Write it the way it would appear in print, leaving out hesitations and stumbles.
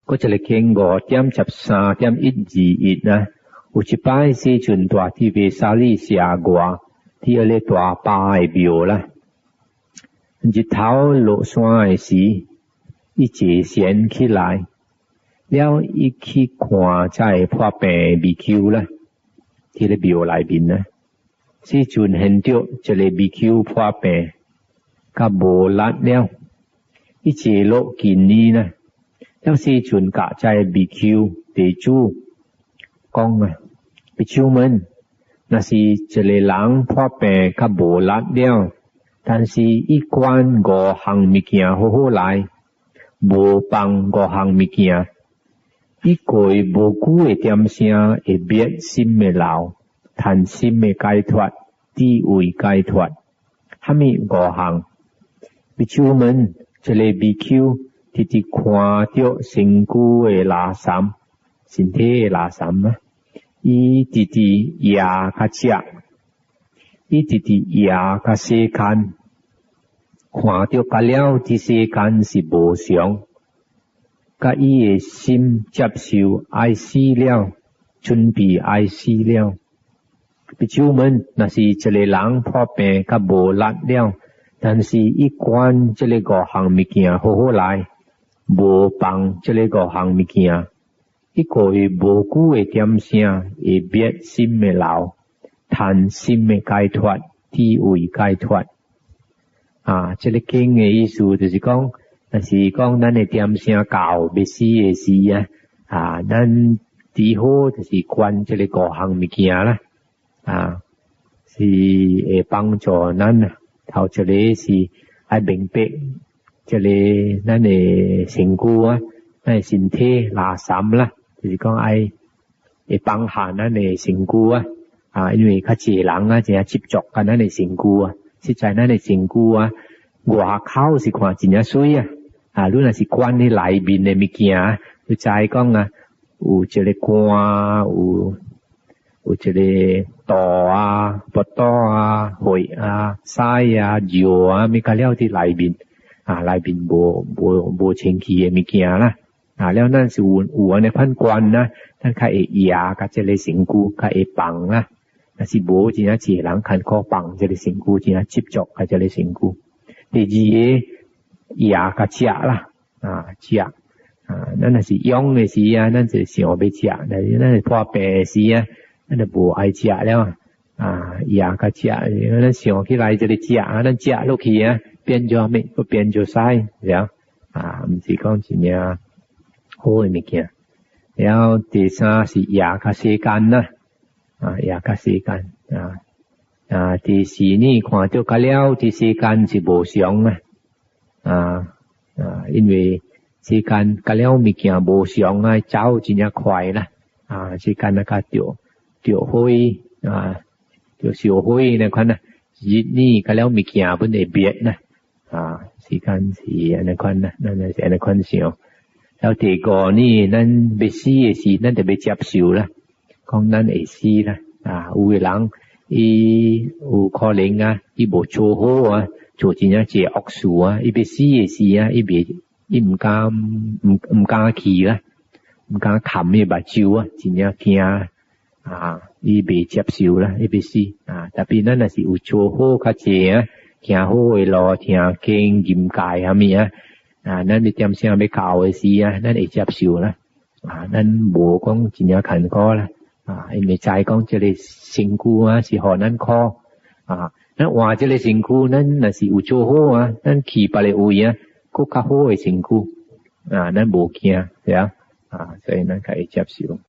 閣一个經5.13.121啊，有一擺世尊蹛佇筊沙利舍外，佇彼个大巴的廟啦。日頭落山的時，伊坐禪起來，了伊去看這个破病的比丘啦，佇咧廟內面啦。世尊現著一个比丘破病，較無力了，伊坐落近伊啦。了世尊共這个比丘弟子講啊，比丘們，若是一个人破病較無力了，但是伊觀五項物件好好來，無放五項物件，伊過無久的點聲會滅心的漏，趁心的解脫，智慧解脫。蝦米五項？比丘們，一个比丘直直看著身軀的垃圾，身體的垃圾啊！伊直直掖較食，伊直直掖較世間，看著甲了，這世間是無常，佮伊的心接受愛死了，準備愛死了。比丘們，若是一个人破病較無力了，但是伊觀這个五項物件好好來，無放這个五項物件，伊過無久的點聲會滅心的漏，趁心的解脫，智慧解脫。啊，這个經的意思就是講，若是講咱的點聲到欲死的時啊，啊，咱至好就是觀這个五項物件啦，啊，是會幫助咱啊。頭一个是愛明白，這个咱的身軀啊，咱的身體垃圾啦，就是講愛會放下咱的身軀啊，啊，因為較濟人啊，真執著佮咱的身軀啊，實在咱的身軀啊，外口是看真正媠啊，啊，你若是觀彼內面的物件，你知講啊，有一个肝，有一个肚啊、腹肚啊、血啊、屎啊、尿啊，物較了佇內面，啊，內面無清氣的物件啦，啊，了咱是有按呢款觀啦，咱較會掖佮這个身軀，較會放啦。若是無真正濟人艱苦放這个身軀，真正執著佮這个身軀。第二个掖佮食啦，啊食，啊，咱若是勇的時啊，咱就想欲食；但是咱是破病的時啊，咱就無愛食了。啊，掖佮食，咱想起來這个食，啊，咱食落去啊，變做啥物？變做屎，是啊，啊，毋是講真正好的物件。然後第三是掖佮世間啦，啊，掖佮世間啊，啊，第四呢，看著較了，這世間是無常啊，啊啊，因為世間較了物件無常啊，走真正快啦，啊，世間啊較著著火啊，著燒火那款啊，日呢較了物件本會滅啦，啊，時間是按呢款啦，咱就是按呢款想。然後第五呢，咱欲死的時，咱就欲接受啦，講咱會死啦，啊，有的人伊有可能啊，伊無做好啊，做真正濟惡事啊，伊欲死的時啊，伊袂，伊毋敢毋敢去啦，毋敢含伊目睭啊，真正驚啊，伊袂接受啦，伊欲死啊。特別咱若是有做好較濟啊，行好的路，聽經禁戒啥物啊。啊，咱欲點聲欲到的時啊，咱會接受啦。啊，咱無講真正艱苦啦。啊，因為知講這個身軀啊是予咱苦。啊，咱換這個身軀，咱若是有做好啊，咱去別个位啊，閣較好的身軀。啊，咱無驚，對啊。啊，所以咱較會接受。